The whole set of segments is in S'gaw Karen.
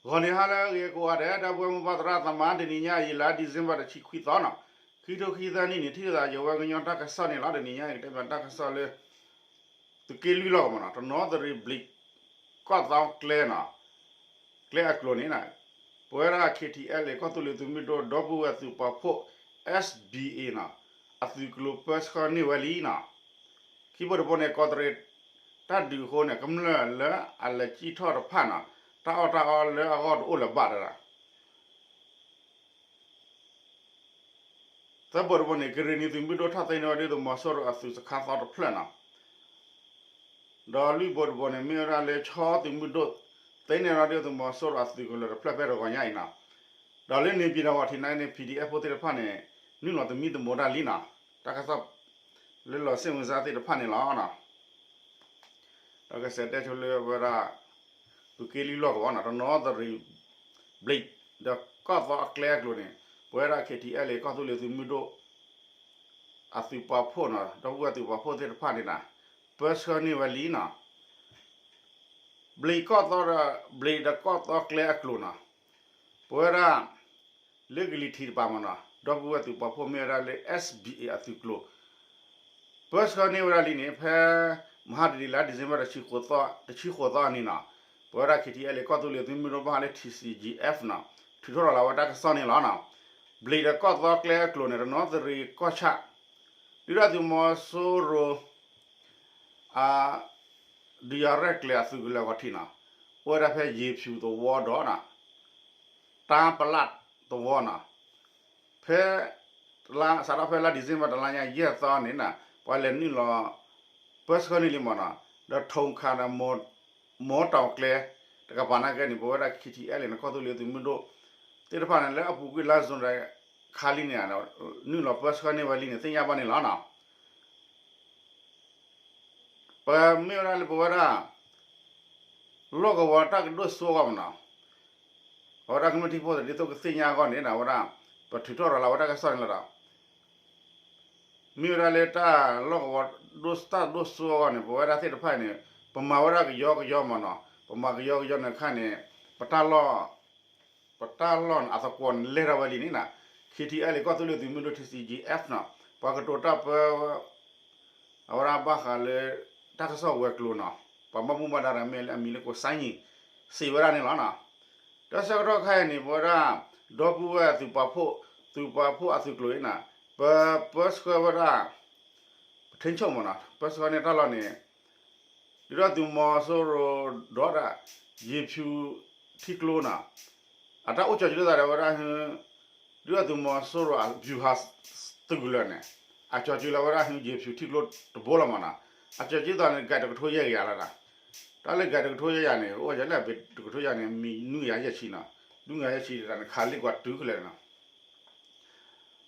ဂီၤနံၤဟါလၢအဂ့ၤကိးဂၤဒဲး ဒီပုၢ်ဝဲၢ်မိၢ်ပၢ်သရၣ်သမါ တနံၤညါအံၤလါ December တဆံခွံသီနီၤ, ခံထိခံဆံသၢနံၣ်န့ၣ် ထံၣ်လိာ်သးယဝဲကညီတၢ်ကစီၣ်န့ၣ်လီၤ. တနံၤညါအံၤ ကတဲဘၣ်တၢ်ကစီၣ်လၢ သုးက့လွံၢ်လီၢ်ကဝီၤနီၤ, တနီသရံၣ်ဘျံးကီၢ်သီကျဲနီၤ, ကျဲအကျိၤန့ၣ် ပဝဲဒၣ် K T L A ကီၢ်သူလ့ၤသုးမုၢ်ဒိၣ် ဒီပုၢ်ဝဲၢ်သုးပာ်ဖှိၣ် S B A နီၤ, အသုးကျိၤပၢဆှၢန့ၢ်ဝဲလံနီၤ. ခံဘိတဘိန့ၣ် ကီးတရံးတၢ်ဒုးအဃိန့ၣ် ကမျၢၢ်လၢအလဲၤစံၣ်ထီၣ်တဖၣ်နီၤ, တၢ်အီၣ်တၢ်အီလၢအဂီၢ်တအိၣ်လၢၤဘၣ်တဒၣ် သၢဘိတဘိန့ၣ် ကရ့ၣ်နံၤသုးမုၢ်ဒိၣ်ထီၣ်သ့န့ၢ်ဝဲဒၣ်သုးမီၤစိရိၤအသုးစခါသီတဖျၢၣ်နီၤ, ဒီးလွံၢ်ဘိတဘိန့ၣ် မ့ၢ်ဝဲဒၣ်လၢခၠီသုးမုၢ်ဒိၣ် သ့န့ၢ်ဝဲဒၣ်သုးမီၤစိရိၤအသုးကလၢၤတဖျၢၣ်ဖဲတဂီၤညါအံၤနီၤ, ဒီးလၢန့ၣ်ပၠံၤဒီးဂီၤထံးနာ်က့န့ၣ် P D F ဖိသ့ၣ်တဖၣ်န့ၣ် နုာ်လီၤသမံသမိးတၢ်လံနီၤ, တၢ်ကစီၣ်လၢလီၤစ့ၣ်မုၢ်စါသ့ၣ်တဖၣ်န့ၣ်လီၤ. ဒီးကစဲးတဲဆိလၢဝဲဒၣ် သုးက့လွံၢ်လီၢ်ကဝီၤနီၤ, တနီသရံၣ်ဘျံး ဒီးကီၢ်သီအကျဲအကျိၤန့ၣ် ပဝဲဒၣ် K T L A ကီၢ်သူလ့ၤသုးမုၢ်ဒိၣ် အသုးပာ်ဖှိၣ်နီၤ, ဒီပုၢ်ဝဲၢ်သုးပာ်ဖှိၣ်သ့ၣ်တဖၣ်န့ၣ်နီၤ, ပၢဆှၢန့ၢ်ဝဲလံနီၤ, ဘျံးကီၢ်သီဒီး ဘျံးဒီးကီၢ်သီကျဲအကျိၤနီၤ, ပဝဲဒၣ် လၢကလံၤထံးတပၤမ့ၢ်နီၤ, ဒီပုၢ်ဝဲၢ်သုးပာ်ဖှိၣ်မ့ၢ်ဝဲဒၣ်လၢ S B A အသုးကျိၤ ပၢဆှၢန့ၢ်ဝဲဒၣ်လံန့ၣ် ဖဲမဟါတနံၤလါ December တဆံဃိးသီအနံၤနီၤ, ပဝဲဒၣ် K T L A ကီၢ်သူလ့ၤသုးမုၢ်ဒိၣ်ဘၣ်ဃးလၢ T C G F နီၤ, ထုးထီၣ်ရၤလီၤဝဲတၢ်ကစီၣ်န့ၣ်လီၤနီၤ, ဘျံးဒီးကီၢ်သီကျဲအကျိၤန့ၣ် တနီသရံၣ်ကီၢ်ဆၣ် ဒုၣ်ဒါသုးမီၤစိရိၤ အ ဒုးယၤရဲၣ်ကျဲၤအသုးကလၢၤဂီၤထံးနီၤ, အိၣ်ဝဲဒၣ်ဖဲယ့ၤဖၠူးသဝီဒီးနီၤ, တၢ်ပလၣ်သဝီနီၤ, ဖဲ စးထီၣ်ဖဲလါ December တလါညါယဲၢ်သီန့ၣ်နီၤ, ပှၤလဲၤနုာ်လီၤ ပၢဆှၢန့ၢ်လံမ့ၢ်နီၤ, ဒီးထိၣ်ခးဒီး မိၢ်တီၣ်ကျဲ တကပၤနာ်က့န့ၣ် ပဝဲဒၣ် K T L A န့ၣ် ကီၢ်သူလ့ၤသုးမုၢ်ဒိၣ် သ့ၣ်တဖၣ်န့ၣ် လၢအပူၤကွံာ်လါ June ခါလံန့ၣ် နုာ်လီၤပၢဆှၢန့ၢ်ဝဲလံန့ၣ် သ့ၣ်ညါဘၣ်န့ၣ်လီၤနီၤ. ပမ့ၢ်ဝဲဒၣ်လၢပဝဲဒၣ် လီၢ်ကဝီၤတၢ်ကဒိၣ်စိအဂီၢ်မ့ၢ်နီၤ, အဝဲဒၣ်ကမျၢၢ်ထံဖိကီၢ်ဖိဒ်သိးကသ့ၣ်ညါအဂီၢ်န့ၣ် အဝဲဒၣ် ပထုးထီၣ်ရၤလီၤဝဲတၢ်ကစီၣ်န့ၣ်လီၤဒီး မ့ၢ်ဝဲဒၣ်လၢတၢ်လီၢ်ကဝီၤဒိၣ်တၢ်ဒိၣ်စိအဂီၢ်န့ၣ် ပဝဲဒၣ်သ့ၣ်တဖၣ်အံၤန့ၣ် ပမၤဝဲဒၣ်ကယီကယီမ့ၢ်နီၤ, ပမၤကယီကယီန့ၣ်အခါန့ၣ် ပတၢ်လီၢ် ပတၢ်လီၢ်န့ၣ် အသကွီၤန့ၣ် လဲၢ်ထီၣ်ဝဲလံန့ၣ်နီၤ, K T L A ကီၢ်သူလ့ၤသုးမုၢ်ဒိၣ် T C G F နီၤ, ပှၤကတိၤတၢ်ပၢ အဝဲဒၣ်ဘၣ်ဃးလၢ တၢ်ကစီၣ်ဝဲၤကျိၤနီၤ, ပှၤဘၣ်မူဘၣ်ဒါတဂၤမ့ၢ်လၢအမံၤလၢကိးစါယံၤ စံးဝဲဒၣ်န့ၣ်လီၤနီၤ. တၢ်ဆၢကတီၢ်ခါအံၤန့ၣ် ပဝဲဒၣ် ဒီပုၢ်ဝဲၢ်သုးပာ်ဖှိၣ် သုးပာ်ဖှိၣ်အသုးကျိၤအံၤနီၤ ပပၢဆှၢဝဲဒၣ် ပထ့ဆိၣ်မ့ၢ်နီၤ ပၢဆှၢန့ၢ်တၢ်လီၢ်န့ၣ် ဒုၣ်ဒါသုးမီၤစိရိၤဒီးဒၣ် ယ့ၤဖၠူးထံကျိနီၤ, အတၢ်အိၣ်ကၠီၤကၠိသးဒီးဝဲဒၣ် ဒုၣ်ဒါသုးမီၤစိရိၤအ ဗျူဟာ သုးကလၢၤန့ၣ် အကၠီၤကၠိလီၤဝဲဒၣ် ယ့ၤဖၠူးထံကျိတဘိလီၤမ့ၢ်နီၤ, အကၠီၤကၠိသးန့ၣ် ကဲတကထိယဲၢ်ကယၤလီၤနီၤ, တၢ်လၢကဲတကထိယဲၢ်ကယၤန့ၣ် အိၣ်ဝဲဒၣ်လၢအဘ့ၣ်တကထိယဲၢ်န့ၣ် မံၤနွံကယၤယဲၢ်ဆံနီၤ, နွံကယၤယဲၢ်ဆံတၢ်န့ၣ် ခးလံကွၢ်တုၤခဲလၢာ်နီၤ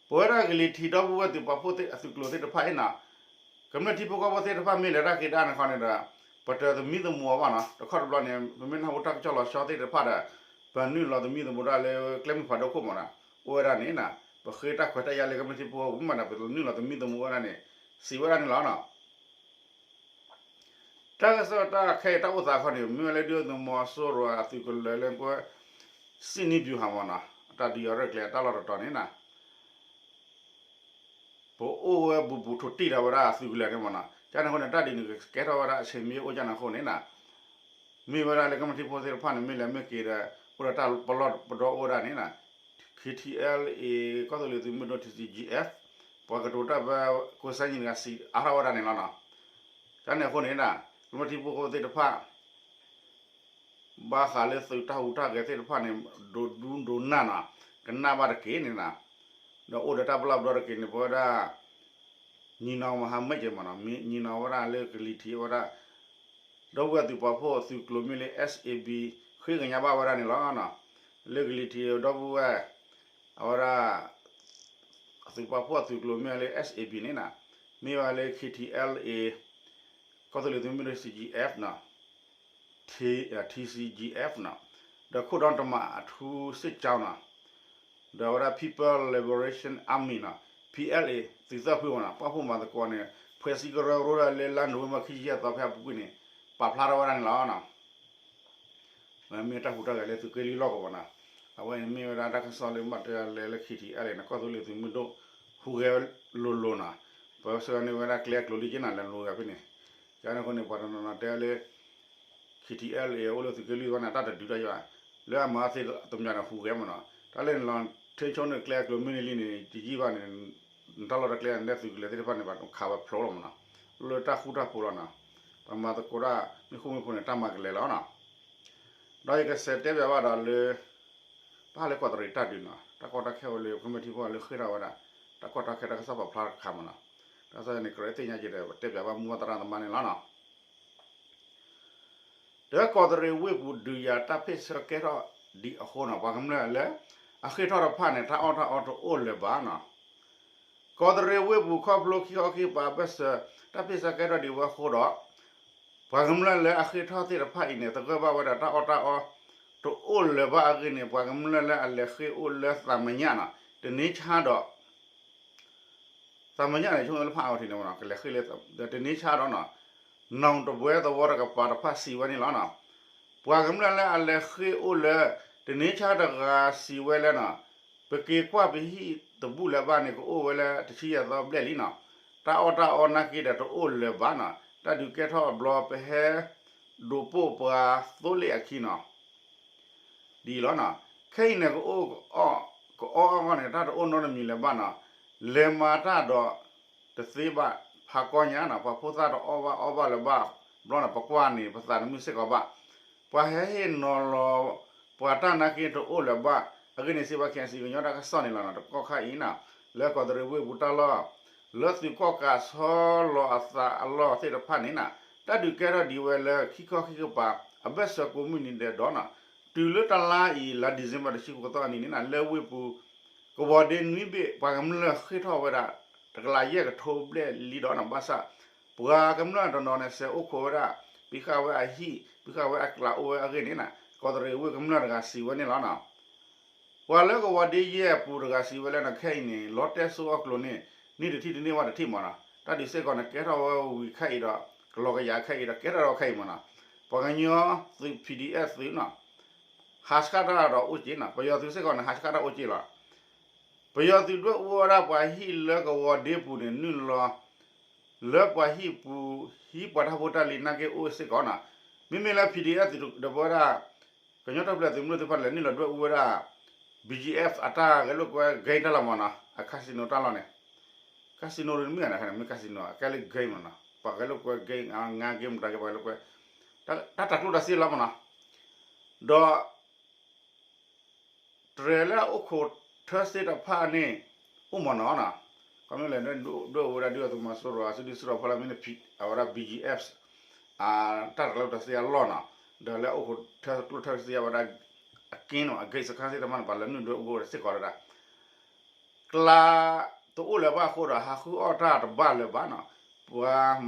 ပဝဲဒၣ်ကလံၤထံးဒီပုၢ်ဝဲၢ်သုးပာ်ဖှိၣ်အသုးကျိၤသ့ၣ်တဖၣ်အံၤနီၤ, ကမျၢၢ်ထံဖိကီၢ်ဖိသ့ၣ်တဖၣ်မ့ၢ်လဲၤတၢ်က့ၤတၢ်န့ၣ်ခီန့ၣ်ဒီး ပတသမံသမိးအီၤဘၣ်နီၤ, တခီတဘျီန့ၣ် ပမ့ၢ်နၢ်ဟူတၢ်ကစီၣ်လီၤဆီသ့ၣ်တဖၣ်ဒီး ပနုာ်လီၤသမံသမိးတၢ်လၢကျဲမုၢ်ဖးဒိၣ်ခိၣ်မ့ၢ်နီၤ, အိၣ်ဝဲဒၣ်န့ၣ်နီၤ, ပဃ့တၢ်ခွဲးတၢ်ယာ်လၢကမျၢၢ်ထံဖိကီၢ်ဖိမ့ၢ်ဒီး ပနုာ်လီၤသမံသမိးဝဲဒၣ်န့ၣ် စံးဝဲဒၣ်န့ၣ်လီၤနီၤ. တၢ်ကစီၣ်တၢ်ခဲအံၤတၢ်အိၣ်သးခီန့ၣ် မ့ၢ်ဝဲလၢဒုၣ်ဒါသုးမီၤစိရိၤအသုးကလၢၤလၢပှဲၤ စံၣ်နံၣ်ဗျူဟာမ့ၢ်နီၤ, အတၢ်ဒုးယၤရဲၣ်ကျဲၤအတၢ်လီၢ်တတီၤန့ၣ်နီၤ, ပအိၣ်ဝဲဘူးဘူးထိးတံၢ်ဒီးဝဲဒၣ်သုးကလၢၤန့ၣ်မ့ၢ်နီၤ, ကန့ၣ်အဃိန့ၣ် တၢ်ဒ်န့ၣ်ကကဲထီၣ်ဝဲဒၣ်အဆ့ၣ်မ့ၢ်အိၣ်ကန့ၣ်အဃိန့ၣ်နီၤ, မ့ၢ်ဝဲဒၣ်လၢကမျၢၢ်ထံဖိသ့ၣ်တဖၣ်န့ၣ် မ့ၢ်လဲၤမ့ၢ်က့ၤဒီး အိၣ်ဒီးတၢ်ပလီၢ်ပဒီအိၣ်ဝဲဒၣ်န့ၣ်နီၤ, K T L A ကီၢ်သူလ့ၤသုးမုၢ်ဒိၣ် T C G F ပှၤကတိၤတၢ်ပၢ ကိးစါယံၤတဂၤစံးအါထီၣ်ဝဲဒၣ်န့ၣ်လီၤနီၤ. တၢ်န့ၣ်အဃိန့ၣ်နီၤ ကမျၢၢ်ထံဖိကီၢ်ဖိသ့ၣ်တဖၣ် ဘၣ်ဃးလၢသုးတၢ်ဟူးတၢ်ဂဲၤသ့ၣ်တဖၣ်န့ၣ် ဒိးဒူဒိးနၢ်နီၤ, ကနၣ်ဘၣ်တက့ၢ်န့ၣ်နီၤ, ဒီးအိၣ်ဒီးတၢ်ပလီၢ်ပဒီတက့ၢ်န့ၣ် ပဝဲဒၣ် ညီနောင်မဟာမိတ် မ့ၢ်နီၤ, ညီနောင်ဝဲဒၣ်လၢကလံၤထံးဝဲဒၣ် ဒီပုၢ်ဝဲၢ်သုးပာ်ဖှိၣ်သုးကျိၤမ့ၢ်လၢ S A B ဃ့ကညးဘၣ်ဝဲဒၣ်န့ၣ်လီၤ. လၢကလံၤထံးဒီပုၢ်ဝဲၢ် အဝဲဒၣ် သုးပာ်ဖှိၣ်အသုးကျိၤမ့ၢ်လၢ S A B န့ၣ်နီၤ, မ့ၢ်ဝဲလၢ K T L A ကီၢ်သူလ့ၤသုးမုၢ်ဒိၣ် T C G F နီၤ, T C G F နီၤ, ဒီးခိၣ်ဒီတမးအထူးစစ်ကြောင်းနီၤ, ဒီးအဝဲဒၣ် People Liberation Army နီၤ, P L A သုးသၢဖုမ့ၢ်နီၤ, ပာ်ဖှိၣ်မၤသကိးန့ၣ် ဖှဲးစံကရၢကရိဒၣ်လၢလါနိၣ်ဝ့ဘၢၣ်ခံဆံယဲၢ်သီဖဲအပူၤကွံာ်န့ၣ် ပာ်ဖျါထီၣ်ဝဲဒၣ်န့ၣ်လီၤ. မ့ၢ်တၢ်ဟူးတၢ်ဂဲၤလၢသုးက့လွံၢ်လီၢ်ကဝီၤနီၤ, အဝဲန့ၣ်မ့ၢ်ဝဲဒၣ်တၢ်ကစီၣ်လၢဘၣ်တဲလၢ ခံထံအဲၣ်န့ၣ် ကီၢ်သူလ့ၤသုးမုၢ်ဒိၣ် ဟူးဂဲၤလိၤလိၤနီၤ, ပဆှၢန့ၢ်ဝဲဒၣ်ကျဲအကျိၤလံက့နီၤ လဲၤလိၤဂဲၤဖဲန့ၣ်, ကန့ၣ်အဃိန့ၣ် ပှၤတနီၤနီၤတဲလၢ ခံထံအဲၣ်လၢအိၣ်လၢသုးက့လွံၢ်သီန့ၣ် တၢ်တဒုးတၢ်ယွၤ, လၢအမၤသ့တမံၤန့ၣ် ဟူးဂဲၤမးနီၤ, တၢ်လၢန့ၣ်လီၤ ထၢဆိန့ၣ်ကျဲအကျိၤမ့ၢ်န့ၢ်လံန့ၣ် တယံာ်ဘၣ်န့ၣ် နတၢ်လီၢ်တၢ်ကျဲန့ၣ် လၢသုးကလၢၤသ့ၣ်တဖၣ်န့ၣ် ဘၣ်ခးဝဲဖျိလီၤမးနီၤ, လၢတၢ်ဃူတၢ်ဖိးလီၤနီၤ, ပမၤသကိးတၢ်မ့ၢ်ဃူမ့ၢ်ဖိးန့ၣ် တၢ်မၤကလဲၤလီၤနီၤ, ဒီးယကစးတဲပၠးဘၣ်ဒီးလၢ ပဟးလၢကီးတရံးတၢ်ဒုးနီၤ, တၢ်ကီတၢ်ခဲအိၣ်လၢကမျၢၢ်ထံဖိကီၢ်ဖိလၢဃ့ၢ်ထီၣ်ဝဲဒၣ် တၢ်ကီတၢ်ခဲတၢ်ကစီၣ်ပာ်ဖျါတခါမးနီၤ, တၢ်ကစီၣ်န့ၣ် ကရၢသ့ၣ်ညါက့ၤဒီး ပတဲပၠးဘၣ်မူဘၣ်သရၣ်သမါန့ၣ်လီၤနီၤ. ဒီးကီးတရံးဝ့ၢ်ပူၤဒုးယၤတၢ်ဖ့ၣ်ဆၢကဲထီၣ်ဒံးအဃိနီၤ ပှၤကမျၢၢ်လၢ အဃ့ၢ်ထီၣ်တဖၣ်န့ၣ် တၢ်အီၣ်တၢ်အီတအိၣ်လၢၤဘၣ်နီၤ. ကီးတရံးဝ့ၢ်ပူၤခီဖျိခံခီခံကပၤအဘၢၣ်စၢၤ တၢ်ဖ့ၣ်ဆၢကဲထီၣ်ဒံးဝဲအဃိဒီး ပှၤကမျၢၢ်လၢအဃ့ၢ်ထီၣ်သ့ၣ်တဖၣ်အံၤန့ၣ် သဂၢၢ်ဘၣ်ဝဲဒၣ်တၢ်အီၣ်တၢ်အီတအိၣ်လၢၤဘၣ်အဂ့ၢ်န့ၣ် ပှၤကမျၢၢ်လၢအလဲၤဃ့ၢ်အိၣ်လၢသးမညၣ်နီၤ တန့ၢ်ဆါဒီး သးမညၣ်န့ၣ် ဆိကမိၣ်လၢဖးအီၤထံးန့ၣ်မးနီၤ ကလဲၤဃ့ၢ်လၢ တန့ၢ်ဆါဒီးနီၤ နီၢ်တဘှဲသဝီတကပၤတဖၣ်စံးဝဲန့ၣ်လီၤနီၤ. ပှၤကမျၢၢ်လၢအလဲၤဃ့ၢ်အိၣ်လၢ တန့ၢ်ဆါတဂၤစံးဝဲလၢနီၤ ပက့ၤကွၢ်ပဟံၣ်တဘူၣ်လၢၤဘၣ်န့ၣ် ကအိၣ်ဝဲလၢတဆံယဲၢ်သီဘျဲၣ်လံနီၤ. တၢ်အီၣ်တၢ်အီနာ်က့ဒီးတအိၣ်လၢၤဘၣ်နီၤ. တၢ်ဒုးကဲထီၣ်အဘျီ ပဟဲဒိးပိာ်ပှၤသိလ့ၣ်အခံနီၤ ဒ်အံၤလီၤနီၤ. ခဲအံၤန့ၣ် ကအိၣ် ကအီအဂီၢ်န့ၣ် တၢ်တအိၣ်နီတမံၤလၢၤဘၣ်နီၤ. လဲၤမၤတၢ်ဒီးတသ့ဘၣ် ဖးကီညါနီၤ. ပှၤဖိသၣ်တအီၣ်ဘၣ်အီဘၣ်လၢၤဘၣ်ဘျီန့ၣ် ပကွၢ်န့ၣ် ပသးတမုာ်စ့ၢ်ကီးဘၣ်. ပှၤဟဲဟ့ၣ်နီၤလီၤပှၤတၢ်နာ်က့တအိၣ်လၢၤဘၣ်. အဂ့ၢ်န့ၣ် စံးဘၣ် ခ့ၣ်အဲၣ်စံၣ် ကညီတၢ်ကစီၣ်န့ၣ်လီၤနီၤ. တကီၢ်ခါအံၤနီၤ လၢကီးတရံးဝ့ၢ်ပူၤတၢ်လီၢ် လၢသုးကီၣ်ကးဆီလီၤအသးအလီၢ်သ့ၣ်တဖၣ်န့ၣ်နီၤ တၢ်ဒုးကဲထီၣ်ဒံးဝဲလၢခံခီခံကပၤ အဘၢၣ်စၢၤကိးမုၢ်နံၤဒဲးဒီးနီၤ တုၤလၢတလါအံၤ လါ December တဆံဃိးသီအနံၤန့ၣ်နီၤ လၢဝ့ၢ်ပူၤ ကဝီၤဒ့နွံဘ့ၣ် ပှၤကမျၢၢ်ဃ့ၢ်ထီၣ်ဝဲဒၣ် တကလးယဲၢ်ကထိဘျဲၣ်လံဒီးနီၤ ဘၣ်ဆၣ် ပှၤကမျၢၢ်တနီၤန့ၣ် စဲးအိၣ်ခိးဝဲဒၣ် ပံးဃာ်ဝဲအဟံၣ် ပံးဃာ်ဝဲအကျးအိၣ်ဝဲအဂ့ၢ်န့ၣ်နီၤ ကီးတရံးဝ့ၢ်ကမျၢၢ်တဂၤစံးဝဲန့ၣ်လီၤနီၤ. ပှၤလၢကဝီၤဒ့ယဲၢ်အပူၤတဂၤစံးဝဲလၢနီၤ ခဲအံၤန့ၣ် လီတဲစိအီၣ်ကျိၤန့ၣ် န့ၢ်တထံၣ်တန့ၢ်ဝဲတထံၣ်မးနီၤ တၢ်ဒုးစ့ၢ်ကီးန့ၣ် ကဲထီၣ်ဝဲဝံၤခဲအံၤဒီး ကလီၤကယၤခဲအံၤဒီး ကဲထီၣ်ဝဲခဲအံၤမးနီၤ ပှၤကညီသုး PDF သုးနီၤ ဟးဆှၣ်တၢ်ဒီးအိၣ်က့ၤနီၤ ပယီၤသုးစ့ၢ်ကီးန့ၣ် ဟးဆှၣ်တၢ်အိၣ်က့ၤလီၤ. ပယီၤသုးဒွဲၣ်အူဝဲဒၣ်ပှၤဟံၣ်လၢကဝီၤဒ့ပူၤန့ၣ် နုာ်လီၤ လၢပှၤဟံၣ်ပူၤ ဟံးပှၤတၢ်ဖိတၢ်လံၤနာ်က့အိၣ်စ့ၢ်ကီးနီၤ. မ့မ့ၢ်လၢ PDF သုးဒီးပဝဲဒၣ် ကညီတၢ်ပျဲသုးမုၢ်သ့ၣ်တဖၣ်န့ၣ် နုာ်လီၤဒွဲၣ်အူဝဲဒၣ် BGF အတၢ်ဂဲၤလိာ်ကွဲ game တၢ်လီၢ်မးနီၤ အ casino တၢ်လီၢ်န့ၣ် casino တမ့ၢ်နီၤ မ့ၢ် casino အကဲလၢ game မးနီၤ ပှၤဂဲၤလိာ်ကွဲ game အငါ game တၢ်ကဲပှၤဂဲၤလိာ်ကွဲ တၢ်တၤကျိၣ်တၤစ့လီၤမးနီၤ ဒီး တြဲၤလၢအအိၣ်ခိးထၢစ့တဖၣ်န့ၣ် အိၣ်မးနီၤနီၤ ခီမ့ၢ်လဲၣ် ဒွဲၣ်အူဝဲဒၣ်ဒုၣ်ဒါသုးမီၤစိရိၤ အစုဒုၣ်စုတီၤဖီလာ်မ့ၢ်န့ၣ် အဝဲဒၣ် BGF အတၢ်တၤကျိၣ်တၤစ့အလီၢ်နီၤ ဒီးလၢအအိၣ်ခိးထၢကျိၣ်ထၢစ့အဝဲဒၣ် အက့နီၤ အ gate စခန်း စ့ၢ်တဖၣ်န့ၣ် ပှၤလဲၤနုာ်ဒွဲၣ်အူဝဲဒၣ်စ့ၢ်ကီးဝဲဒၣ် ကျါတအိၣ်လၢၤဘၣ်အဃိဒီး ဟးဃုအီၣ်တၢ်တဘၣ်လၢၤဘၣ်နီၤ ပှၤမ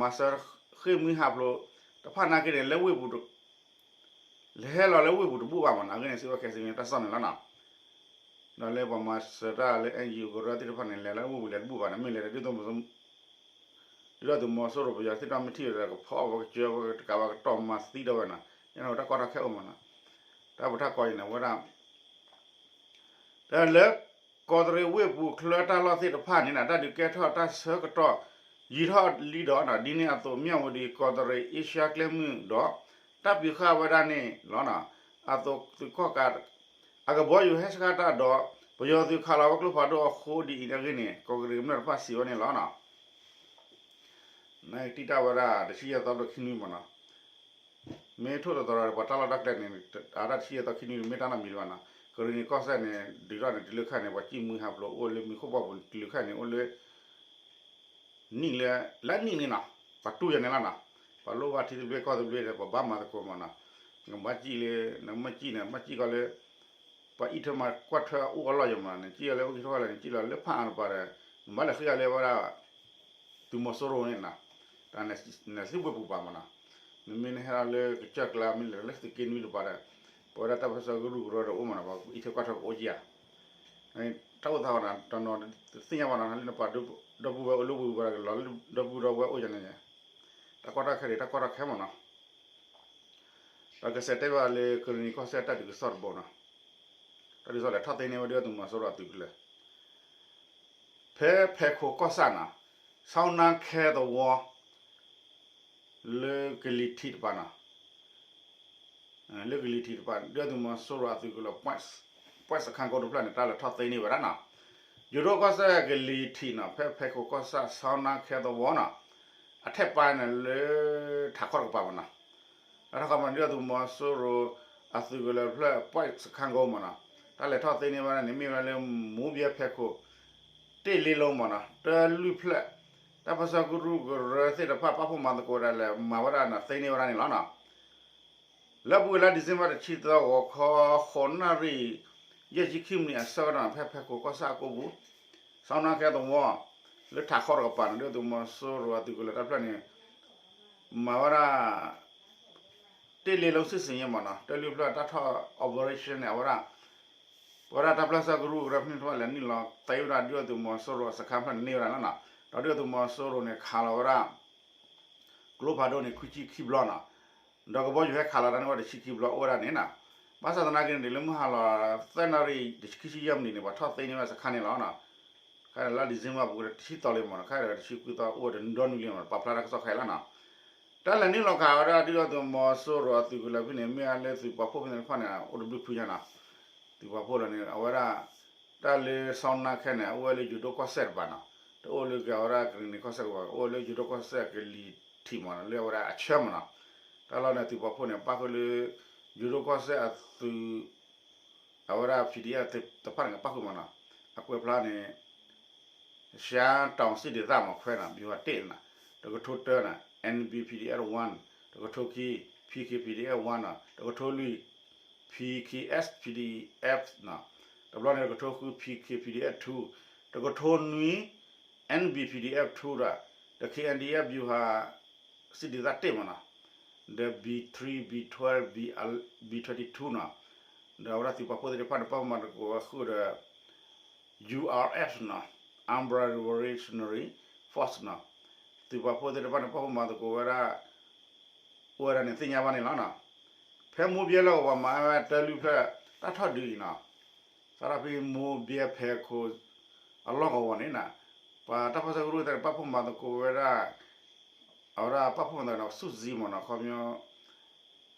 ၤစၢၤဃ့ၢ်မှံဟးဖျိးတဖၣ်နာ်က့န့ၣ် လၢဝ့ၢ်ပူၤ လဲၤဟဲလီၤလၢဝ့ၢ်ပူၤတဘူၣ်ဘၣ်မးနီၤ အဂ့ၢ်န့ၣ် စံးဘၣ် ခ့ၣ်အဲၣ်စံၣ် တၢ်ကစီၣ်န့ၣ်လီၤနီၤ ဒီးလၢပှၤမၤစၢၤတၢ်လၢ NGO ကရၢသ့ၣ်တဖၣ်န့ၣ် လဲၤလၢဝ့ၢ်ပူၤလဲၤတဘူၣ်ဘၣ်န့ၣ် မ့ၢ်လဲၤဒီး ဒုၣ်ဒါသုးမီၤစိရိၤပယီၤသ့ၣ်တဖၣ်မ့ၢ်ထံၣ်ဒီး ကဖီၣ်အီၣ်ဝဲကစၢၢ်ဝဲတကးဘၣ်ကတီၢ်မၤသံဒီးဝဲနီၤ ယန့ၣ်တၢ်ကီတၢ်ခဲအိၣ်မးနီၤ တၢ်ပထၢၣ်ကီအံၤန့ၣ် အဝဲဒၣ် ဒီးလၢကီးတရံးဝ့ၢ်ပူၤချၢတၢ်လီၢ်သ့ၣ်တဖၣ်န့ၣ်နီၤ တၢ်ဒုးကဲထီၣ်တၢ်ဆၢကတီၢ်ယံာ်ထီၣ်လံဒီးနီၤ ဒ်န့ၣ်အသိး မၠၣ်ဝတံၤ ကီးတရံး အ့ရှါကျဲမုၢ်ဒီး တၢ်ပျံၤဃာ်ဝဲဒၣ်န့ၣ်လီၤနီၤ အသိးသုးကီၣ်ကး အကဘီယူၤဟဲဆှၣ်တၢ်ဒီး ပယီၤသုးခးလီၤဝဲကျိဖးဒိၣ်အဃိဒ်အံၤအဂ့ၢ်န့ၣ် ကီးတရံးကမျၢၢ်တဖၣ်စံးဝဲန့ၣ်လီၤနီၤ နတံၢ်တၢ်ဝဲဒၣ် တဆံယဲၢ်သီဘျီခံနွံမးနီၤ မ့ၢ်ထိၣ်သတြီၤဒီး ပှၤတၢ်လီၢ်တၢ်ကျဲန့ၣ် အတၢ်တဆံယဲၢ်သီခံနွံန့ၣ် မ့ၢ်တၢ်နီတမံၤလၢၤဘၣ်နီၤ ကရံၣ်နံၤကီၢ်စဲၣ်န့ၣ် ဒုးထီၣ်န့ၣ် တုၤလၢခဲအံၤန့ၣ် ပှၤစံၣ်မုၢ်ဟးဖျိးအိၣ်လၢမံၤခိၣ်ပှၢ်ပူၤန့ၣ် တုၤလၢခဲအံၤန့ၣ် အိၣ်လၢ နံၣ်လၢ လၢနံၣ်န့ၣ်နီၤ ပှၤတူၢ်ယၤန့ၣ်လီၤနီၤ ပှၤလိၣ်ဘၣ်ထံသဘျ့ကီၢ်သဘျ့ဒီး ပှၤဘၣ်မၤသကိးမးနီၤ နကဘၣ်စံၣ်လၢ နကမ့ၢ်စံၣ်န့ၣ် မ့ၢ်စံၣ်ကီးလၢ ပှၤအံးထွဲမၤကွၢ်ထွဲအအိၣ်အလီၢ်ယၤမးနီၤ နစံၣ်အီၤလၢအိၣ်က့ၤထီၣ်လၢ နစံၣ်လီၤလၢဖးအါတပၤဒီး နဘၣ်လဲၤဃ့အီၤလၢဝဲဒၣ် သုးမီၤစိရိၤန့ၣ်နီၤ တၢ်န့ၣ်သုးဝ့ၢ်ပူၤပၤမးနီၤ နမ့ၢ်နဟဲလီၤလၢကစၢၢ်ကျါ မ့ၢ်လဲၤလၢသုးက့နွံတပၤဒီး ပဝဲဒၣ်တၢ်ပၢၢ်ဆၢကရူၢ်ကရၢဒီးအိၣ်မးနီၤ ပှၤအံးထွဲကွၢ်ထွဲကအိၣ်က့ၤဧါ တၢ်အိၣ်သးဝဲနီၤ တနီၤသ့ၣ်ညါဘၣ်နီၤ လၢနပာ်ဒီပုၢ်ဝဲၢ်အိၣ်လၢဝ့ၢ်ပူၤဒီး ကလီၤလၢဒီပုၢ်ဒီဝဲၢ်အိၣ်ယၤန့ၣ် တၢ်ကီတၢ်ခဲန့ၣ် တၢ်ကီတၢ်ခဲမးနီၤ ဒီးကစဲးတဲဘၣ်လၢကရ့ၣ်နံၤကီၢ်စဲၣ်တၢ်ဒုးကစီၣ်တဘိနီၤ, တၢ်ဒုးကစီၣ်လဲၤထီၣ်သ့န့ၢ်ဝဲဒုၣ်ဒါသုးမီၤစိရိၤအသုးကလၢၤ ဖဲဖဲခိးကီၢ်ဆၣ်နီၤ, ဆီနါခဲသဝီ လၢကလံၤထံးတပၤနီၤ, လၢကလံၤထံးတပၤ ဒုၣ်ဒါသုးမီၤစိရိၤအသုးကလၢၤ ပှဲးစခန်းကုန်း တဖျၢၣ်န့ၣ် တၢ်လဲၤထီၣ်သ့န့ၢ်ဝဲဒၣ်နီၤ, ယိၤဒိၣ်ကီၢ်စဲၣ်ကလံၤထံးနီၤ ဖဲဖဲခိးကီၢ်ဆၣ် ဆီနါခဲသဝီနီၤ, အထဲပၤန့ၣ်လၢ ထးခီၣ်တကပၤမနီၤ, လၢထီၣ်ခီမီၤ ဒုၣ်ဒါသုးမီၤစိရိၤအသုးကလၢၤတဖျၢၣ် ပှဲးစခန်းကုန်းမနီၤ, တၢ်လဲၤထီၣ်သ့န့ၢ်ဝဲဒၣ်န့ၣ် မ့ၢ်ဝဲလၢ မိၢ်ဘဲဖဲခိး တ့ၢ်လ့လိမနီၤ တၢလွံၢ်ဖျၢၣ်, တၢ်ပၢဆှၢကရူၢ်ကရၢသ့ၣ်တဖၣ် ပာ်ဖှိၣ်မၤသကိးဒၣ်လဲာ် မၤဝဲဒၣ်န့ၣ် သ့န့ၢ်ဝဲဒၣ်န့ၣ်လီၤနီၤ. လၢအပူၤကွံာ်လါဒံၣ်စ့ဘၢၣ်တဆံသၢ ဂီၤခီ ဃိးနၣ်ရံၣ် ယဲၢ်ဆံခံမံးနံးအဆၢကတီၢ် ဖဲဖဲခိးကီၢ်ဆၣ်အကိပူၤ ဆီနါခဲသဝီ လၢထးခီၣ်တကပၤန့ၣ် ဒုၣ်ဒါသုးမီၤစိရိၤအသုးကလၢၤတဖျၢၣ်န့ၣ် မၤဝဲဒၣ် တ့ၢ်လ့လိ စစ်ဆင်ရေးမနီၤ တၢလွံၢ်ဖျၢၣ်တၢ်ထီၣ် operation န့ၣ် အဝဲဒၣ် ပဝဲဒၣ်တၢ်ပၢဆှၢကရူၢ်ကရၢဖဲန့ၣ်တဖၣ်လဲၤနုာ်လီၤသ့ဝဲဒၣ် ဒုၣ်ဒါသုးမီၤစိရိၤအစခန်းဖျၢၣ်န့ၣ်န့ၢ်ဝဲဒၣ်လီၤနီၤ, ဒီးဒုၣ်ဒါသုးမီၤစိရိၤန့ၣ် ခးလီၤဝဲဒၣ် ကျိဖးဒိၣ်န့ၣ် ခွံဆံခံဘျီနီၤ, ဒီးကဘီယူၤဟဲခးလီၤတၢ်န့ၣ်ဝဲတဆံခံဘျီအိၣ်ဝဲဒၣ်န့ၣ်နီၤ, ဘၣ်ဆၣ်သနာ်က့န့ၣ် တုၤလၢမုၢ်ဟါလီၤ သၢနၣ်ရံၣ်တဆံခံဆံယဲၢ်မံးနံးန့ၣ် ပှၤထီၣ်သ့န့ၢ်ဝဲစခန်းန့ၣ်လီၤနီၤ, ခဲလၢာ်လါဒံၣ်စ့ဘၢၣ်ပူၤတဆံသီလံမနီၤ, ခဲလၢာ်တဆံခွံသီအိၣ်ဝဲတနီၤနွံလံမနီၤ, ပာ်ဖျါတၢ်ကစီၣ်ခဲအံၤလီၤနီၤ, တၢ်လဲၤနုာ်လီၤခးဝဲဒၣ် ဒုၣ်ဒါသုးမီၤစိရိၤအသုးကလၢၤဖဲန့ၣ် မ့ၢ်အလၢသုးပာ်ဖှိၣ်ဖဲန့ၣ်တဖၣ်န့ၣ် အိၣ်တဘျုးဖုညါနီၤ, သုးပာ်ဖှိၣ်လီၤန့ၣ် အဝဲဒၣ် တၢ်လၢဆီနါခဲန့ၣ် အိၣ်ဝဲလၢယိၤဒိၣ်ကီၢ်စဲၣ်တပၤနီၤ, တအိၣ်လၢက့ၤအဝဲဒၣ်ကရ့ၣ်နံၤကီၢ်စဲၣ်တပၤ, အိၣ်ဝဲလၢယိၤဒိၣ်ကီၢ်စဲၣ်ကလံၤထံးမနီၤ, လၢအဝဲဒၣ်အဆၢမနီၤ, တၢ်လီၢ်န့ၣ် သုးပာ်ဖှိၣ်န့ၣ် ပၣ်ဃုာ်လၢ ယိၤဒိၣ်ကီၢ်စဲၣ်အသုး အဝဲဒၣ် PDF တဖၣ်န့ၣ် ကပၣ်ဃုာ်မနီၤ, အကွဲးဖျါန့ၣ် ရှမ်းတောင်စစ်ဒေသမခွဲနီၤ ဗျူဟာတစ်နီၤ, တကထိတၢနီၤ NB PDF one, တကထိခံ PK PDF oneနီၤ, တကထိလွံၢ် PKS PDFနီၤ, တဘျီန့ၣ် တကထိဃု PK PDF two, တကထိနွံ NB PDF two ဒီး ဒီး KNDF ဗျူဟာစစ်ဒေသတစ်မနီၤ, ဒီး B three, B twelve, B twenty twoနီၤ, ဒီးအဝဲဒၣ်သုးပာ်ဖှိၣ်သ့ၣ်တဖၣ်န့ၣ် ပာ်ဖှိၣ်မၤသကိးဝဲဃုာ်ဒီး URFနီၤ, Umbrella Revolutionary Forceနီၤ, သုးပာ်ဖှိၣ်သ့ၣ်တဖၣ်န့ၣ် ပာ်ဖှိၣ်မၤသကိးဝဲဒၣ် အိၣ်ဝဲဒၣ်န့ၣ်သ့ၣ်ညါဘၣ်န့ၣ်လီၤနီၤ. ဖဲမိၢ်ဘဲလီၢ်ကဝီၤမၤဝဲတၢ်လွံၢ်ဖျၢၣ်တၢ်ထီၣ်ဒုးအံၤနီၤ, စးထီၣ်ဖဲမိၢ်ဘဲဖဲခိး အလီၢ်ကဝီၤန့ၣ်နီၤ, ပှၤတၢ်ပၢဆှၢကရူၢ်သ့ၣ်တဖၣ် ပာ်ဖှိၣ်မၤသကိးဝဲဒၣ် အဝဲဒၣ်ပာ်ဖှိၣ်မၤသကိးန့ၣ် စုစည်းမနီၤ ခီပညီ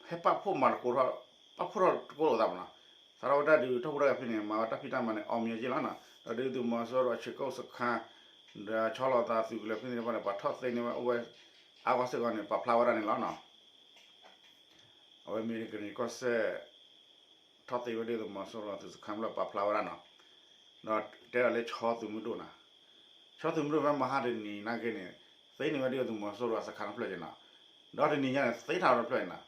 ဟဲပာ်ဖှိၣ်မၤသကိးထီၣ် ပာ်ဖှိၣ်ထီၣ်သကိးလိာ်သးမနီၤ, စးထီၣ်ဝဲတၢ်ဒုးထီၣ်ဟူးတၢ်ဂဲၤဖဲန့ၣ် မၤဝဲတၢ်ဖံးတၢ်မၤန့ၣ် အီၤမ့ၢ်က့လီၤနီၤ, ဒီးဒုးသုးမီၤစိရိၤအဆ့းကိၣ်စခန်း ဒီးဆီလီၤသးသုးကလၢၤဖဲန့ၣ်တဖၣ်န့ၣ် ပှၤထီၣ်သ့န့ၢ်ဝဲအိၣ်ဝဲ အါဂီၢ်စ့ၢ်ကီးန့ၣ် ပာ်ဖျါဝဲဒၣ်န့ၣ်လီၤနီၤ. အဝဲမ့ၢ်ကရ့ၣ်နံၤကီၢ်စဲၣ် ထီၣ်သ့ဝဲဒၣ်သုးမီၤစိရိၤသုးစခန်းဖျၢၣ်ပာ်ဖျါဝဲဒၣ်နီၤ, ဒီးတဲဒၣ်လၢဆီသုးမုၢ်ဒိၣ်နီၤ, ဆီသုးမုၢ်ဒိၣ်ဖဲမဟါတနံၤနာ်က့န့ၣ် သ့န့ၢ်ဝဲဒၣ်သုးမီၤစိရိၤအစခန်းတဖျၢၣ်က့နီၤ, ဒီးတနံၤညါန့ၣ် သ့ထီၣ်ဝဲတဖျၢၣ်အံၤနီၤ,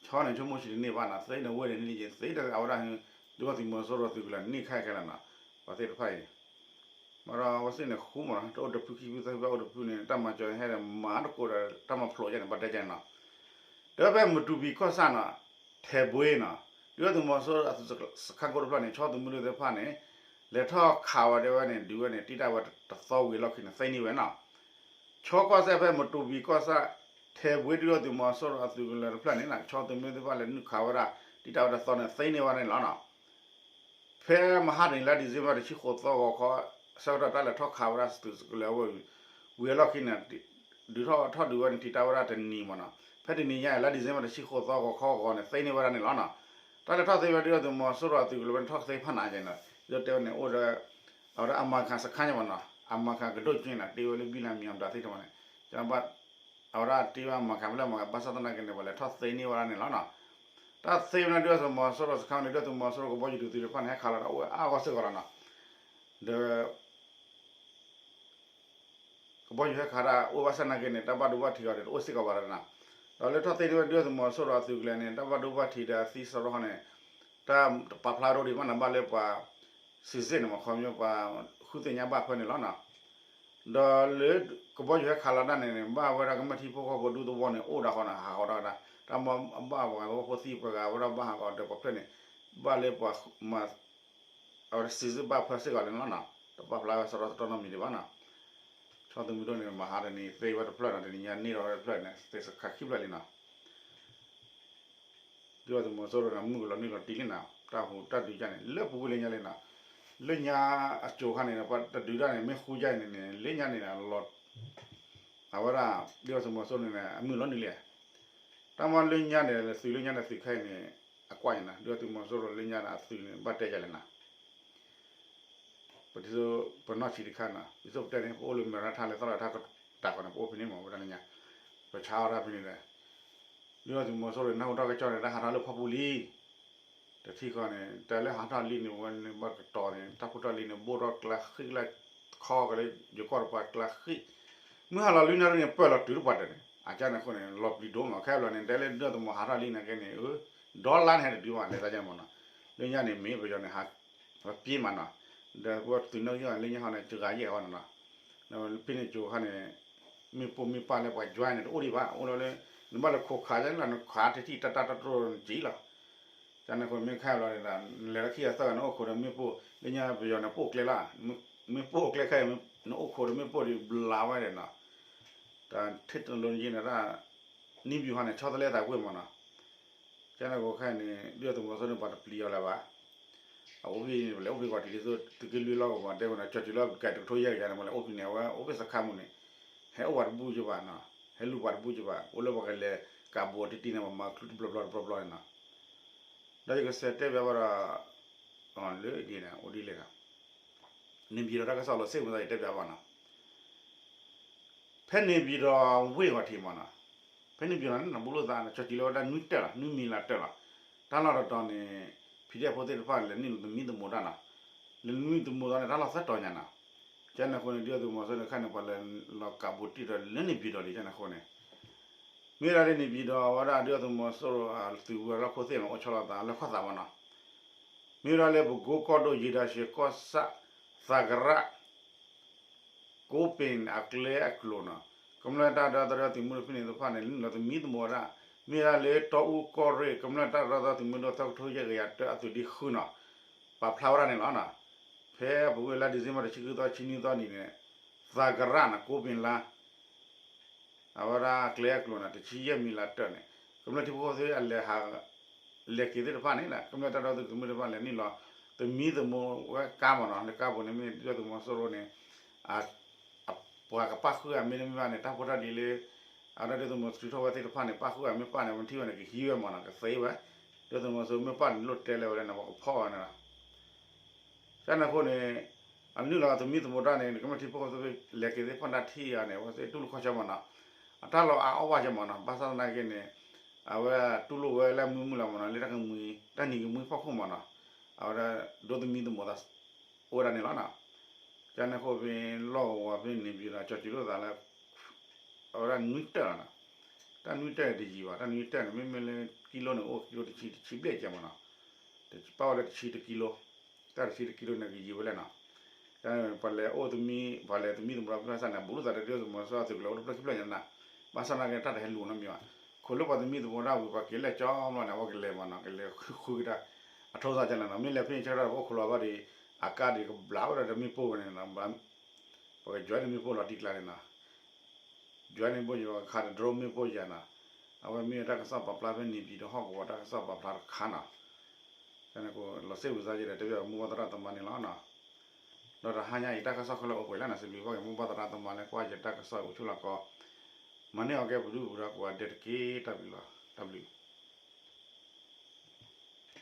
ဆီန့ၣ်ဆိကမိၣ်ဆံးတန့ၢ်ဘၣ်နီၤ, သ့န့ၣ်ဝဲန့ၣ်န့ၣ်က့ သ့ဒီးအဝဲဒၣ် ဒုးဘၣ်သုးမီၤစိရိၤသုးကလၢၤန့ၢ်ခဲခဲလၢာ်နီၤ, ပှၤသ့ၣ်တဖၣ်အံၤ မ့ၢ်ဒီးအဝဲသ့ၣ်န့ၣ်ဃူမးနီၤ, တအိၣ်တဖုခံဖုသၢဖုဘၣ်အိၣ်တဖုန့ၣ် တၢ်မၤစၢၤန့ၣ်ဟဲဒီးမၤသကိးဒီးတၢ်မၤဖျိးယါန့ၣ် ဘၣ်တဲကါန့ၣ်နီၤ, ဒီးဖဲမတူပီၤကီၢ်ဆၣ်နီၤ, ထဲဘွ့နီၤ, ဒုးဘၣ်သုးမီၤစိရိၤအသုးစခန်းကိၣ်တဖျၢၣ်န့ၣ် ဆီသုးမုၢ်ဒိၣ်သ့ၣ်တဖၣ်န့ၣ် လဲၤထီၣ်ခးဝဲဒၣ်ဝဲန့ၣ် ဒုးဝဲန့ၣ် တံၢ်တၢ်ဝဲတသီဝံၤအလီၢ်ခံန့ၣ် သ့န့ၢ်ဝဲနီၤ ဆီကီၢ်စဲၣ်ဖဲမတူပီၤကီၢ်ဆၣ် ထဲဘွ့ဒုးဘၣ်သုးမီၤစိရိၤအသုးကလၢၤတဖျၢၣ်န့ၣ်နီၤ, ဆီသုးမုၢ်ဒိၣ်သ့ၣ်တဖၣ်လဲၤနုာ်ခးဝဲဒၣ် တံၢ်တၢ်ဝဲတသီန့ၣ် သ့န့ၢ်ဝဲဒၣ်န့ၣ်လီၤနီၤ. ဖဲမဟါတနံၤလါဒံၣ်စ့ဘၢၣ်တဆံဃိးသီဂီၤခီ ဆၢကတီၢ်တၢ်လဲၤထီၣ်ခးဝဲဒၣ်သုးကလၢၤအဝဲ ဝံၤအလီၢ်ခံန့ၣ် ဒုးထီၣ်ထီၣ်ဒုးဝဲန့ၣ် တံၢ်တၢ်ဝဲဒၣ်တနံၤမးနီၤ, ဖဲတနံၤညါလါဒံၣ်စ့ဘၢၣ်တဆံဃိးသီဂီၤခီဂီၤန့ၣ် သ့န့ၢ်ဝဲဒၣ်န့ၣ်လီၤနီၤ. တၢ်လဲၤထီၣ်သ့ဝဲဒၣ်သုးမီၤစိရိၤအသုးကလၢၤဝဲန့ၣ် ထီၣ်သ့ဖးနးက့နီၤ, ဒ်တဲဝဲန့ၣ် အိၣ်ဒီး အဝဲဒၣ်အမၤခးစခန်းမးနီၤ, အမၤခးကဒိၣ်က့နီၤ, တ့ဝဲလၢဘံၣ်လၢမံၤအမတၤသ့ၣ်တဖၣ်န့ၣ်, အဝဲဒၣ်တ့ဝဲမၤခးဖဲလဲၣ်မၤခး ဘၣ်ဆၣ်သနာ်က့န့ၣ် ပှၤလဲၤထီၣ်သ့န့ၢ်ဝဲဒၣ်န့ၣ်လီၤနီၤ. တၢ်သ့ဝဲန့ၣ်ဒုးသုးမီၤစိရိၤစခန်းန့ၣ် ဒုးသုးမီၤစိရိၤကဘီယူၤဒုးသုးတဖၣ်န့ၣ် ဟဲခးလီၤတၢ်အိၣ်ဝဲအါဂီၢ်စ့ၢ်ကီးလီၤနီၤ. ဒီး ကဘီယူၤဟဲခးတၢ်အိၣ်ဘၣ်ဆၣ်သနာ်က့န့ၣ် တၢ်ဘၣ်ဒိဘၣ်ထံးအီၤဒီးတအိၣ်စ့ၢ်ကီးဘၣ်ဒီးနီၤ. ဒီးလၢထီၣ်သ့န့ၢ်ဝဲဒုးသုးမီၤစိရိၤအသုးကလၢၤန့ၣ် တၢ်ဘၣ်ဒိဘၣ်ထံးဒီးအသံစရီဟီန့ၣ် တၢ်တပာ်ဖျါထီၣ်ဒံးဘၣ်နီၤ, ဘၣ်လၢပှၤ စံးစ့ၣ်န့ၣ် မ့ၢ်ခီပညီပှၤဃုသ့ၣ်ညါဘၣ်ဖဲန့ၣ်လီၤနီၤ. ဒီးလၢကဘီယူၤဟဲခးလီၤတၢ်န့ၣ်န့ၣ် ဘၣ်ဝဲဒၣ်ကမျၢၢ်ထံဖိကီၢ်ဖိဒူသဝီန့ၣ် အိၣ်ဒၣ်ဃီနီၤ, ဟးဂီၤဒၣ်ဝဲဒၣ်, တၢ်မ့ၢ်ဘၣ်ပှၤဂီၢ်ဖိသံပှၤဂၤဝဲဒၣ်ဘၣ်ဟးဂီၤဒီးပှၤဖျၢၣ်န့ၣ် ဘၣ်လၢပှၤမၤ အဝဲဒၣ်စံးစ့ၣ်ဘၣ်ဖၢစ့ၢ်ကီးန့ၣ်လီၤနီၤ, တပာ်ဖျါဝဲစရီတတီၢ်နီတမံၤဒံးဘၣ်နီၤ. ဆီသုးမုၢ်ဒိၣ်န့ၣ် မဟါတနံၤသ့ဝဲတဖျၢၣ်နီၤ, တနံၤညါန့ၢ်ထီၣ်ဝဲတဖျၢၣ်န့ၣ် သ့စခန်းခံဖျၢၣ်လံနီၤ. ဒုၣ်ဒါသုးမီၤစိရိၤန့ၣ် မုၢ်ကလီၤနုာ်လီၤတံၢ်လံနီၤ, တၢ်ဟူးတၢ်ဒုးကၢ်န့ၣ် လၢပူၤကွံာ်လၢညါလံနီၤ, လၢညါအစိၤခါန့ၣ် ပှၤတဒုးတၢ်န့ၣ် မ့ၢ်ဃူကၢ်အံၤန့ၣ်န့ၣ် လၢညါန့ၣ်လီၤ, အဝဲဒၣ် ဒုၣ်ဒါသုးမီၤစိရိၤန့ၣ် အမုၢ်လီၤနုာ်လံ, တၢ်မၤလၢညါန့ၣ် သုးလၢညါန့ၣ် သုးခဲအံၤန့ၣ် အကွၢ်ညါနီၤ, ဒုၣ်ဒါသုးမီၤစိရိၤလၢညါန့ၣ် အသုးန့ၣ် ဘၣ်တဲယၤလဲၣ်နီၤ ပတ ပနီၢ်ဆံးတခါနီၤ, ဒ်သိးပတဲန့ၣ် ပအိၣ်လၢမဲရါထၣ်လၢသီၣ်လၢထၣ်တၢ်ဃီန့ၣ် ပအိၣ်ဖဲန့ၣ်မး ဝဲဒၣ်လၢညါ, ပဆါအီၣ်တၢ်ဖဲန့ၣ်ဒီး, ဒုၣ်ဒါသုးမီၤစိရိၤန့ၣ် နၢ်ဟူထီၣ်ကစီၣ်န့ၣ် တၢ်ဟးထီၣ်လၢဖီပူၤလံ, တထံၣ်ဃီန့ၣ် တၢ်လၢဟးထီၣ်လံန့ၣ် ဝဲန့ၣ်ဘၣ်ကတီၤန့ၣ် တၢ်ဖိထီၣ်လံန့ၣ် ဘိၣ်ထီၣ်ကျါဃံၣ်လၢ ခီကလၢယိၤကီၢ်တပၤကျါဃံၣ်, မုၢ်ဟါလီၤလွံၢ်နၣ်ရံၣ်န့ၣ် ပၢၢ်လီၤတုၤတပှၢ်တၢၢ်န့ၣ် အကၢ်န့ၣ်အဃိန့ၣ် လီၤပျံၤဒိၣ်မး ခဲဘျီန့ၣ် တဲလၢဒုၣ်ဒါသုးမီၤဟးထီၣ်လံန့ၣ်က့န့ၣ် ဒီလါန့ၣ်ဟဲတတုၤဘၣ် လဲၤသးကဲမးနီၤ, လၢညါန့ၣ်မ့ၢ်ပယီၤန့ၣ် ဟး ပှၤပျ့ၤမးနီၤ, ဒီးပှၤသုးနီၣ်ဂံၢ်အီၤလၢညါဟီန့ၣ် တဂၤယဲၢ်ဟီနီၤနီၤ, ဖဲန့ၣ်ကၠိခါန့ၣ် မ့ၣ်ပိၢ်မ့ၣ်ပၢ်လၢပှၤယွၤန့ၣ် တအိၣ်ဒံးဘၣ် အိၣ်လီၤလၢ နဘၣ်လဲၤခိးခးလၢ နခးတထံၣ်တၢ်တၢ်တရိၣ်နကံလီၤ, ကန့ၣ်ဃိမ့ၢ်ခါဘျီန့ၣ် နလဲၤလၢခံအသၢဂၤ နအိၣ်ခိးဒီးမ့ၣ်ပိၢ် လၢညါပယီၤန့ၣ် ပအိၣ်ကျဲလီၤ, မ့ၣ်ပိၢ်အိၣ်ကျဲခဲအံၤ နအိၣ်ခိးဒီးမ့ၣ်ပိၢ်ဒံးဘျးဝဲဒီးနီၤ, တၢ်ထံၣ်တလိၤန့ၣ် န့ၣ်ဒၣ် နံၣ်ဘျီဟီန့ၣ် ဆီတလဲသးကွံာ်မးနီၤ, ကန့ၣ်ဃိခဲအံၤန့ၣ် ဒုၣ်ဒါသုးမီၤစိရိၤန့ၣ် ပှၤတပျံၤအီၤလၢၤဘၣ်, အအိၣ်ဖဲန့ၣ် ပလဲၤအိၣ်ဖဲပှၤတံၤဒ်သိး သုးက့လွံၢ်လီၢ်ကဝီၤတဲဝဲန့ၣ် ကၠီၤစုၤလၢကဲတကထိယဲၢ်ကယၤန့ၣ် ပှၤလဲၤအိၣ်ဖဲန့ၣ် အဝဲအိၣ်ဖဲစခါမူးန့ၣ် ဟဲအိၣ်ပှၤတဘူၣ်ကဘၣ်နီၤ, ဟဲလူၤပှၤတဘူၣ်ကဘၣ် အိၣ်လၢပှၤကလဲၤကးဘိးတံၢ်တံၢ်န့ၣ် ပမၤချုးတဘျီဘျီတဘျီဘျီန့ၣ်နီၤ, ဒီးယကစးတဲဘၣ်ဘၣ်ဒီး လၢဒ်န့ၣ် အိၣ်ဒ်လဲၣ်ဒီး န့ၣ်ပယီၤဒီးတၢ်ကစီၣ်လီၤစ့ၣ်မသး ယတဲဘၣ်ဘၣ်နီၤ ဖဲန့ၣ်ပယီၤဒီးဝ့ၢ်ဂီၤထံးမးနီၤ, ဖဲန့ၣ်ပယီၤနီၤ နဘူးလိာ်သး ကၠီၤစုၤလၢဝဲဒၣ်နွံတၢၢ်လီၤ နွံမံၤလၢ်တၢၢ်လီၤ, တၢ်လီၢ်တတီၤန့ၣ် PDF ဖိသ့ၣ်တဖၣ်လဲၤနုာ်လီၤသမံသမိးတၢ်နီၤ, လဲၤနုာ်သမံသမိးသီန့ၣ် တၢ်လီၢ်သၢတီၤညါနီၤ, ကန့ၣ်ဃိန့ၣ် ဒုၣ်ဒါသုးမီၤစိရိၤန့ၣ်ခါန့ၣ် ပှၤလဲၤလီၤကးဘိးတံၢ်ဒီးလၢန့ၣ်ပယီၤလံ ကန့ၣ်ဃိန့ၣ် မ့ၢ်ဝဲဒၣ်လၢန့ၣ်ပယီၤဒီး အဝဲဒၣ်ဒုၣ်ဒါသုးမီၤစိရိၤ သုးဝဲၤလီၢ်ခိၣ်သ့ၣ်မး အိၣ်ဆီလီၤသးလၢခီၣ်သးမးနီၤ, မ့ၢ်ဝဲဒၣ်လၢပကိကီၢ်ဒိၣ် ယ့ၢ်တၢ်ရှ့ကီၢ်ဆၣ် သးကရၣ် ကိးပ့ၤအကျဲအကျိၤနီၤ, ကမျၢၢ်တၢ်ဒီသဒၢသုးမုၢ်ဒိၣ်ဖဲန့ၣ်တဖၣ်န့ၣ် နုာ်လီၤသမံသမိးဝဲဒၣ်, မ့ၢ်ဝဲဒၣ်လၢတီအူကီၢ်ရ့ၣ် ကမျၢၢ်တၢ်ဒီသဒၢသုးမုၢ်ဒိၣ်သၢကထိယဲၢ်ကယၤတၢအသုးဒ့ဃုနီၤ, ပာ်ဖျါဝဲဒၣ်န့ၣ်လီၤနီၤ, ဖဲပဝဲလါ December တဆံဃုသီ ဆံနွံသီနံၤန့ၣ် သးကရၣ်နီၤ ကိးပ့ၤလါ အဝဲဒၣ်ကျဲအကျိၤန့ၣ် တဆံယဲၢ်မံၤလၢ်တၢၢ်န့ၣ် ကမျၢၢ်ထံဖိကီၢ်ဖိသ့ၣ်အလဲၤဟး လဲၤက့ၤသ့ၣ်တဖၣ်န့ၣ် ကမျၢၢ်တၢ်ဒီသဒၢသုးမုၢ်ဒိၣ်တဖၣ်လဲၤနုာ်လီၤ သမံသမိးဝဲကါမးနီၤ, လၢကါပူၤန့ၣ်မ့ၢ်ဒုၣ်ဒါသုးမီၤစိရိၤန့ၣ် ပှၤကပၣ်ဃုာ်အမ့ၢ်တမ့ၢ်ဘၣ်န့ၣ် တၢ်ဖိတၢ်လံၤလၢ အဝဲဒၣ်ဒုၣ်ဒါသုးမီၤစိရိၤထုးထီၣ်ဝဲသ့ၣ်တဖၣ်န့ၣ် ပၣ်ဃုာ်အမ့ၢ်ပၣ်န့ၣ် ပထံၣ်ဝဲန့ၣ် ကဟံးဝဲမးနီၤ ကသ့ဝဲ, ဒုၣ်ဒါသုးမီၤစိရိၤမ့ၢ်ပၣ်န့ၣ် လိၣ်တဲလၢဝဲဒၣ်န့ၣ် ပှၤကဖီၣ်ဝဲန့ၣ်လီၤ ကန့ၣ်အဃိန့ၣ် အနုာ်လီၤသမံသမိးတၢ်န့ၣ် ကမျၢၢ်ထံဖိကီၢ်ဖိသ့ၣ် လဲၤက့ၤသ့ၣ်ဖီၣ်တၢ်ထံၣ်အီၤန့ၣ် အဝဲသ့ၣ်တူၢ်လိာ်ခီၣ်ဆၢမးနီၤ, အတၢ်လီၤအါအီၣ်ဘၣ်ကဲမးနီၤ, ဘၣ်ဆၣ်သနာ်က့န့ၣ် အဝဲတူၢ်လိာ်ဝဲလၢမုာ်မုာ်လီၤမးနီၤ, လၢတၢ်ကမှံ တၢ်နံၤကမှံဖီခိၣ်မးနီၤ, အဝဲဒၣ်ဒိသမံသမိးသး အိၣ်ဝဲဒၣ်န့ၣ်လီၤနီၤ, ကန့ၣ်အဃိဖဲလီၢ်ကဝီၤဖဲန့ၣ် ပယီၤဒီးကၠီၤစုၤလိာ်သးလၢ အဝဲဒၣ်နွံတၢၢ်လီၤနီၤ, တၢ်နွံတၢၢ်တယံၤဘၣ်, တၢ်နွံတၢၢ်န့ၣ် မ့မ့ၢ်လၢကံလိန့ၣ် အိၣ်ကံလိတဆံ တဆံဘျဲၣ်ကဲမးနီၤ, ပာ်ဝဲလၢတဆံတကံလိ, တၢ်တဆံတကံလိန့ၣ် ကယံၤဝဲလဲၣ်နီၤ, ပှၤလဲၤအိၣ်သမံ ပှၤလဲၤသမံသမိးတၢ်ဖဲစၢ်န့ၣ် ဘူးလိာ်သးဒီးဒုၣ်ဒါသုးမီၤစိရိၤအသုးကလၢၤအိၣ်တဖျၢၣ်ခံဖျၢၣ်ညါနီၤ, ဘၣ်ဆၣ်သနာ်က့ တၢ်တဟဲလူၤနီတမံၤဘၣ်, ခိးလၢပှၤသမံသမိးတၢ်ဝံၤ ပှၤက့ၤလဲၣ်ကၠီဘျီန့ၣ် အဝဲကလဲၤမးနီၤ, ကလဲၤဃုကဒါ အထိသၣ်ကလဲၣ်နီၤ, မ့ၢ်လဲၤဖဲန့ၣ်ဆၢကတီၢ် ပအိၣ်ခိးလီၤဘၣ်ဒီး အကါဒံးကဘျးဝဲဒၣ်ဒီးမ့ၣ်ပိၢ်ဝဲန့ၣ်နီၤ, ပှၤကယွၤန့ၣ်မ့ၣ်ပိၢ်လီၤတံၢ်ကျါန့ၣ်နီၤ ယွၤန့ၣ်ဘိယွၤခါဒီး drone မ့ၣ်ပိၢ်ယၤနီၤ, အဝဲမ့ၢ်တၢ်ကစီၣ်ပာ်ဖျါဖဲန့ၣ် ပံၤဒီးဟီၣ်ကဝီၤတၢ်ကစီၣ်ပာ်ဖျါတခါနီၤ, ကန့ၣ်ကလီၤစ့ၣ်ဝံၤစါယဲဒီး တဲဘၣ်မိၢ်ပၢ်သရၣ်သမါန့ၣ်လီၤနီၤ, ဒီးတဟါညါအံၤ တၢ်ကစီၣ်ခဲလၢာ်အိၣ်ပှဲၤလံနီၤ, စံးဘျုးဘၣ်က့ၤမိၢ်ပၢ်သရၣ်သမါလၢကွၢ်ယတၢ်ကစီၣ်အိၣ်ဆူၣ်လီၤကီး, မၤန့ၢ်အီၤကဲပဒုၣ်ပဒါကိးဂၤဒဲးတက့ၢ်, တၢ်ဘျုးလီၤ, တၢ်ဘျုး